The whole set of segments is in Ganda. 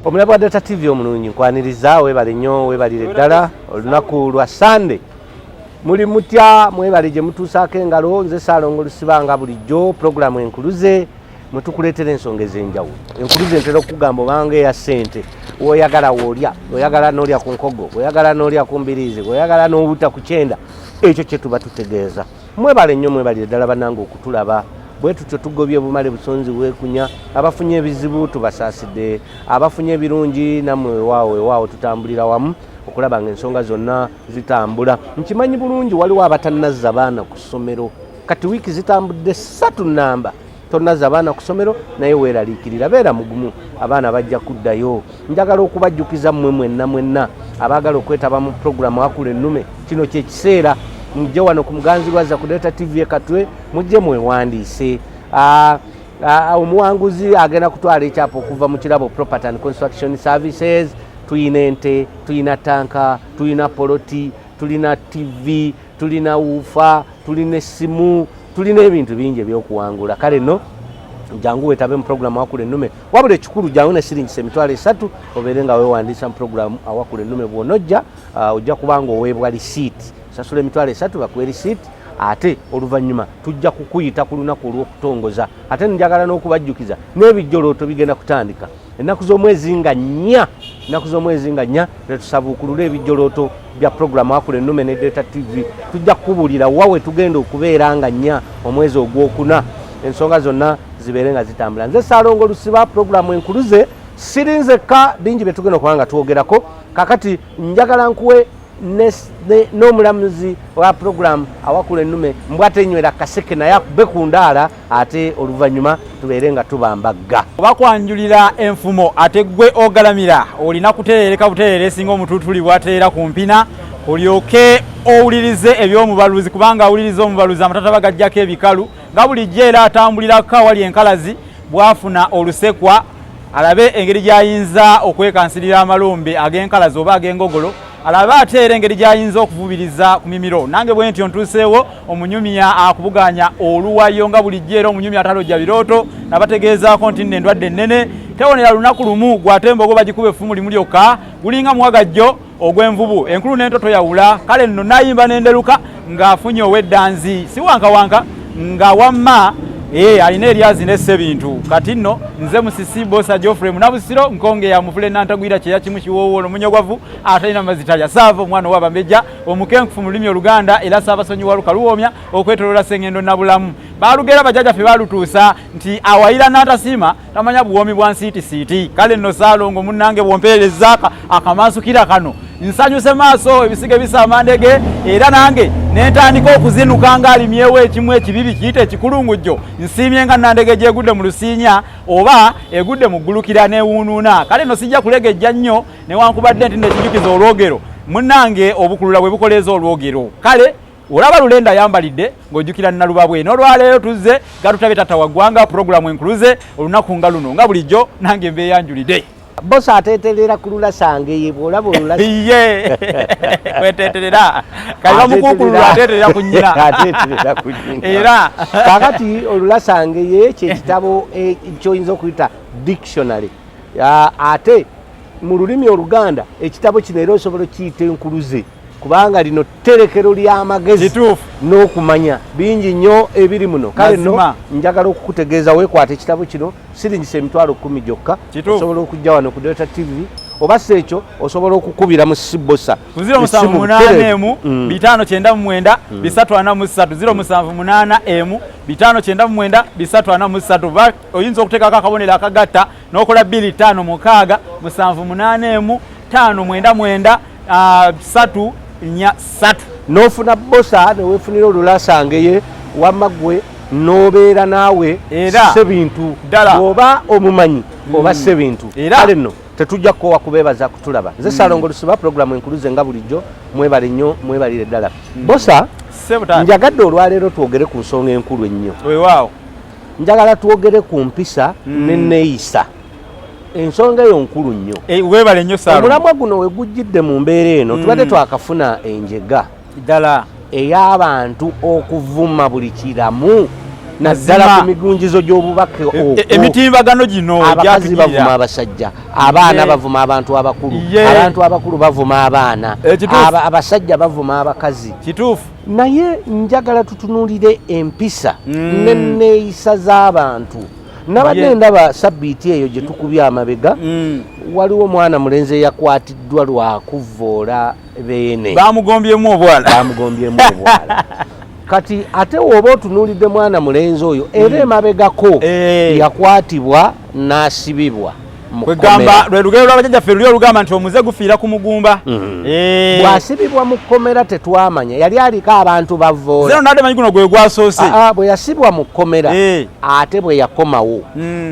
Omulabi wa Delta TV omulungi, nkwaniriza, webale nnyo, webalire ddala. Olunaku lwa Sande muli mutya? Mwebale gye mutuusaako engalo. Nze Saalongo Lusibanga, bulijjo pulogulaamu Enkuluze mwe tukuleetera ensonga ez'enjawulo. Enkuluze ntera okugamba obanga eya ssente, woyagala woolya, oyagala n'olya ku nkogo, oyagala n'olya ku mbiriizi, oyagala n'owuta ku kyenda, ekyo kye tuba tutegeeza. Mwebale nnyo, mwebalire ddala bannange okutulaba. Bwe tutyo tugobye bumale busonzi weekunya. Abafunye ebizibu tubasaasidde, abafunye ebirungi nammwe wewaawo, wewaawo. Tutambulira wamu okulaba nga ensonga zonna zitambula. Nkimanyi bulungi waliwo abatannazza baana ku ssomero. Kati wiiki zitambudde 3 namba tonnazza baana ku ssomero, naye weeraliikirira. Beera mugumu, abaana bajja kuddayo. Njagala okubajjukiza mmwe mwenna mwenna abaagala okwetaba mu puroguramu Akula Ennume, kino kyekiseera mujje wano ku Muganzi Lwazza ku Delta TV Ekatwe, mujje mwewandiise. Omuwanguzi agenda kutwala ekyapa okuva mu Kirabo Property and Construction Services. Tuyina ente, tuyina tanka, tulina poloti, tulina TV, tulina woofer, tulina essimu, tulina ebintu bingi ebyokuwangula. Kale nno jangu wetabe mu puroguramu Awakula Ennume. Wabula ekikulu, jangu ne siringisa 30,000 obeere nga weewandiisa mu puroguramu Awakula Ennume. Bw'onojja ojja kuba nga oweebwa risiiti. Sasula 30,000 bakuwe risiiti, ate oluvannyuma tujja kukuyita ku lunaku olw'okutongoza. Ate njagala n'okubajjukiza n'ebijjolooto bigenda kutandika ennaku z'omwezi nga 4. Ennaku z'omwezi nga 4 tetusabuukulula ebijjolooto bya puroguramu Akula Ennume ne Delta TV. Tujja kukubuulira wa we tugenda okubeera nga 4 omwezi ogwokuna, ensonga zonna zibeere nga zitambula. Nze Saalongo Lusiba, puroguramu Enkuluze. Siri nzekka, bingi bye tugenda okuba nga twogerako. Kakati njagala nkuwe n'omulamuzi wa puroguramu Awakula Ennume, mbwatenywera kaseke, naye akube ku ndaala, ate oluvannyuma tubeere nga tubambagga. Bakwanjulira enfumo, ate gwe ogalamira olina kutereereka butereere esinga omutuutuli bw'ateera ku mpina, olyoke owulirize ebyomubaluzi, kubanga awuliriza omubaluzi amatata gajjako ebikalu nga bulijjo, era atambulirako awali enkalazi bw'afuna olusekwa alabe engeri gy'ayinza okwekansirira amalombe ag'enkalazi oba ag'engogolo, alabe ate era engeri gy'ayinza okuvubiriza ku mimiro. Nange bwe ntyo ntuuseewo, omunyumya akubuganya oluwayo nga bulijjo, era omunyumya atalojja birooto. Nabategeezaako nti nno endwadde ennene tewonera lunaku lumu, gwate embogo bagikuba effumu limu lyokka, gulinga muwagajjo ogw'envubu, enkulu n'ento toyawula. Kale nno nayimba n'enderuka ng'afunye ow'eddanzi, si wankawanka nga wamma alina eryazi n'essebintu. Kati nno nze Musisi Bosa Geoffrey Munabusiro, nkonge ya muvule nantagwira kyeya kimu kiwoowolo, omunyogwavu atalina mazzi talya saava, omwana ow'abambejja omukenkufu mu lulimi Oluganda, era Ssaabasonyiwa lukaluwoomya okwetoloola Ssengendo Nabulamu. Balugera bajjajjaffe balutuusa nti awayira n'atasiima tamanya buwoomi bwa nsiitisiiti. Kale nno Saalongo munnange, bw'ompeereza akamansukira kano nsanyuse maaso, ebisiga bisaamandege, era nange nentandika okuzinuka ng'alimyewo ekimu ekibibi kiyite ekikulungujjo. Nsiimye nga nandege gyegudde mu lusiinya oba egudde mu ggulukira newuunuuna. Kale nno sijja kulegejja nnyo, newankubadde nti nekijukiza olwogero munnange, obukulula bwe bukoleeza olwogero. Kale olaba lulenda ayambalidde ng'ojjukira Nalubabwe. N'olwaleero tuzze gatutabye taata wa ggwanga, puroguramu Enkuluze. Olunaku nga luno, nga bulijjo, nange mbeeyanjulidde. Bosa ateeterera ku lulasangeye, bw'olaba olulasa Ye kweteeterera kali bamukuukulula, ateeterera ku nnyina. Ateeterera ku nnyina. Era Kakati olulasangeye kyekitabo kyoyinza okuyita dictionary. Ate mu lulimi Oluganda ekitabo kino era osobola okiyita enkuluze, kubanga lino tterekero ly'amagezi n'okumanya bingi nnyo ebiri muno. Kale nno njagala okukutegeeza weekwata ekitabo kino, siringisa 10,000 gyokka. Osobola okujja wano ku Delta TV, oba si ekyo osobola okukubira mu Sibosa ku 0781 599 343, 0781 599 343. Oyinza okuteekako akabonero akagatta n'okola 256 781 599 343. N'ofuna Bosa neweefunira olulasangeye, wamma ggwe n'obeera naawe. Era Sebintu ddala. Oba omumanyi oba Sebintu. Era kale nno tetujja kukoowa kubeebaza kutulaba. Nze Saalongo Lusiba, puroguramu Enkuluze nga bulijjo. Mwebale nnyo, mwebalire ddala. Bosa, Ssebo. njagadde olwaleero twogere ku nsonga enkulu ennyo. Weewaawo. Njagala twogere ku mpisa neneeyisa. Ensonga eyo nkulu nnyo. Weebale nnyo, Saalongo. Omulamwa guno we gujjidde mu mbeera eno, tubadde twakafuna enjega ey'abantu okuvuma buli kiramu. Naddala ku migunjizo gy'obubaka okwo. Emitimbagano gino abakazi gyatugirira. Bavuma abasajja, abaana bavuma abantu abakulu, abantu abakulu bavuma abaana, Ekituufu. Abasajja bavuma abakazi. Naye njagala tutunuulire empisa n'enneeyisa z'abantu. Nabadde ndaba sabbiiti eyo gye tukubye amabega, waliwo omwana mulenzi eyakwatiddwa lwakuvvoola beene. Bamugombyemu obwala. Bamugombyemu obwala. Kati ate woba otunuulidde mwana mulenzi oyo, era emabegako yakwatibwa n'asibibwa mu Kwegamba kkomera. lwe lugero lw'abajjajjaffe luli olugamba nti omuze gufiira ku mugumba. Bw'asibibwa mu kkomera, tetwamanya yali aliko abantu bavoola. Zero nadde manyi guno gwe gwasoose. Aa, bwe yasibwa mu kkomera, ate bwe yakomawo,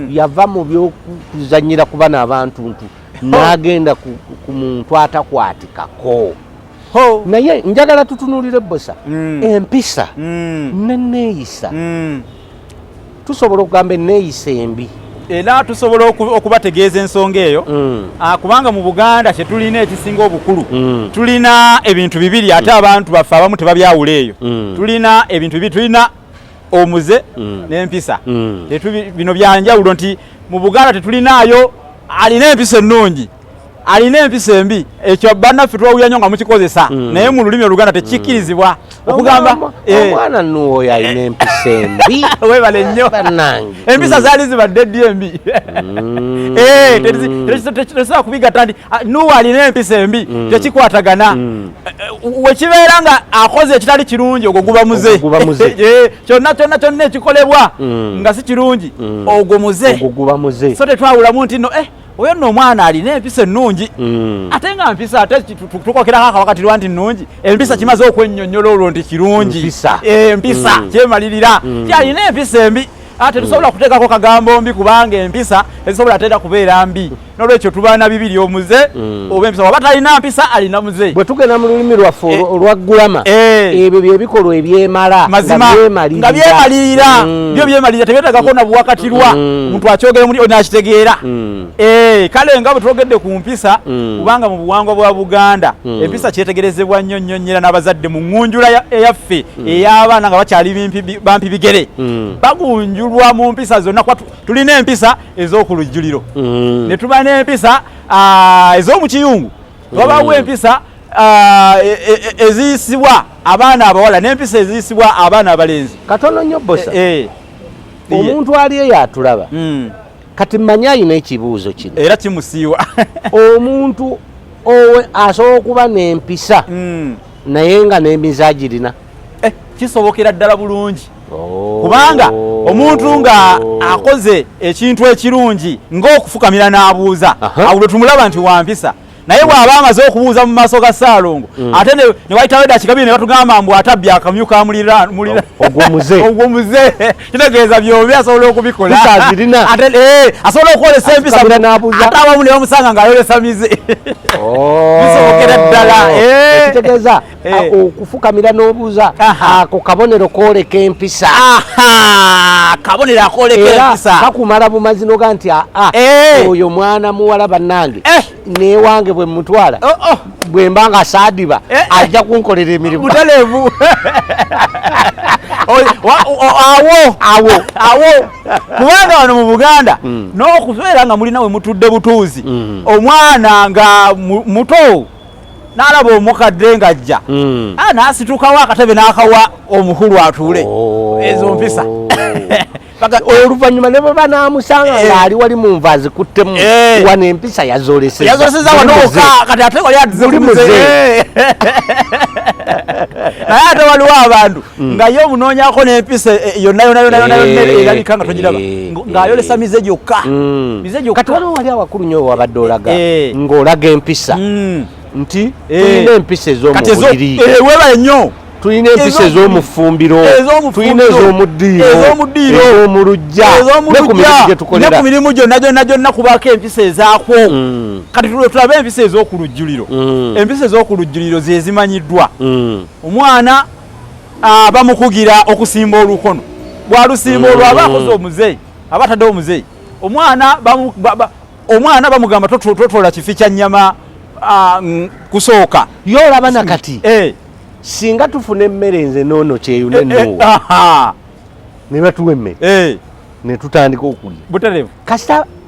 yava mu byokuzanyira ku bano abantu ntu n'agenda ku muntu atakwatikako. Naye njagala tutunuulire bosa empisa n'enneeyisa. Tusobola okugamba enneeyisa embi? Era tusobola okubategeeza ensonga eyo. Kubanga mu Buganda kyetulina ekisinga obukulu, tulina ebintu bibiri, ate abantu baffe abamu tebabyawula eyo. Tulina ebintu bibiri, tulina omuze n'empisa. Bino byanjawulo nti mu Buganda tetulinaayo alina empisa ennungi, alina empisa embi. Ekyo bannaffe twawulira nnyo nga mukikozesa, naye mu lulimi Oluganda tekikkirizibwa okugamba Omwana nno oyo alina empisa embi. Weebale nnyo. Bannange. Empisa zaali zibadde ddi embi? Tekisobola kubigatta nti nuwa alina empisa embi, tekikwatagana. Wekibeera nga akoze ekitali kirungi, ogwo guba muze. Ogwo guba muze. Kyonna kyonna kyonna ekikolebwa nga si kirungi, ogwo muze. Ogwo guba muze. So tetwawulamu nti no oyo nno omwana alina empisa ennungi, ate nga mpisa, ate tukokerako akawakatirwa nti nnungi. Empisa kimaze okwennyonnyola olwo nti kirungi. Mpisa. Empisa kyemalirira ti alina empisa embi, ate tetusobola kuteekako kagambo mbi, kubanga empisa tezisobola teera kubeera mbi. Nolwekyo tubaana bibiri, omuze oba empisa. Waba talina mpisa, alina muze. Bwe tugenda mu lulimi lwaffe olwa grammar, ebyo byebikolwa ebyemala nga Mazima. byemalirira. Nga byemalirira. Byo byemalirira, tebyetagako na buwakatirwa. Omuntu akyogera muli nakitegeera. Kale nga bwe twogedde ku mpisa, kubanga mu buwangwa bwa Buganda empisa kyetegerezebwa nnyo nnyo nnyo, era n'abazadde mu ŋŋunjula eyaffe ey'abaana nga bakyali bampi bigere, bagunjulwa mu mpisa zonna, kuba tulina empisa ez'okulujjuliro, ne tuba n'empisa ez'omu kiyungu, wabawo empisa eziyisibwa abaana abawala n'empisa eziyisibwa abaana abalenzi. Katono nnyo bosa. Omuntu ali eyo atulaba kati mmanyi alina ekibuuzo kino. Era kimusiiwa. Omuntu owe asobola okuba n'empisa naye nga n'emize agirina? Kisobokera ddala bulungi, Oh. kubanga omuntu nga akoze ekintu ekirungi ng'okufukamira n'abuuza, awo lwe tumulaba nti wampisa. Naye bw'aba amaze okubuuza mu maaso ga Ssaalongo, ate ne wayitawo eddakiika 2 ne batugamba mbu atabbye akamyu ka mulira mulira, Ogwo muze. Ogwo muze, kitegeeza byombi asobola okubikola. Mpisa azirina. Ate asobola okwolesa empisa, Afukamira n'abuuza. ate abamu ne bamusanga ng'ayolesa mize. Oh. Bisobokera ddala. Ekitegeeza okufukamira n'obuuza, ako kabonero kwoleka empisa. Aha, kabonero akooleka Era empisa. kakumala bumazi noga nti aa, oyo mwana muwala bannange, newange bwe mutwala, Oh, oh. bwe mba nga saadiba, ajja kunkolera emirimu. Butaleevu. Awo awo awo, kubanga wano mu Buganda n'okubeera nga mulina we mutudde butuuzi, omwana nga muto n'alaba omukadde ng'ajja, n'asitukawo akatebe n'akawa omukulu atuule. Oh. Ezo mpisa. Oluvannyuma ne bwe banaamusanga ng'ali wali mu nva azikuttemu, wano empisa yazoleseza. Yazoleseza wano wokka, kati ate wali atuze Guli ku muze. muze. Naye ate waliwo abantu nga ye omunoonyako n'empisa yonna yonna yonna yonna yonna erabika nga togiraba, ng'ayolesa mize gyokka. Mize gyokka. Kati waliwo wali awakulu nnyo wabadde olaga ng'olaga empisa nti tulina empisa Kati ezo ez'omu buliri, weebale nnyo. Tulina empisa ez'omufumbiro, Ez'omufumbiro. tulina ez'omuddiiro, Ez'omuddiiro. ez'omulujja, ne ku mirimu gye Ne tukolera. ku mirimu gyonna gyonna gyonna kubaako empisa ezaakwo. Kati tulabe empisa ez'okulujjuliro. Empisa ez'okulujjuliro ze zimanyiddwa. Omwana bamukugira okusimba olukono, bwalusimba olwo aba akoze omuzeeyi, aba ataddewo omuzeeyi. Omwana omwana bamugamba totola kifi kya nnyama kusooka. Ye olaba nakati singa tufuna emmere nze noono kyeyune, nuuwa. Ne batuwa emmere. Eh. Ne tutandika okulya. Butereevu. Kasita.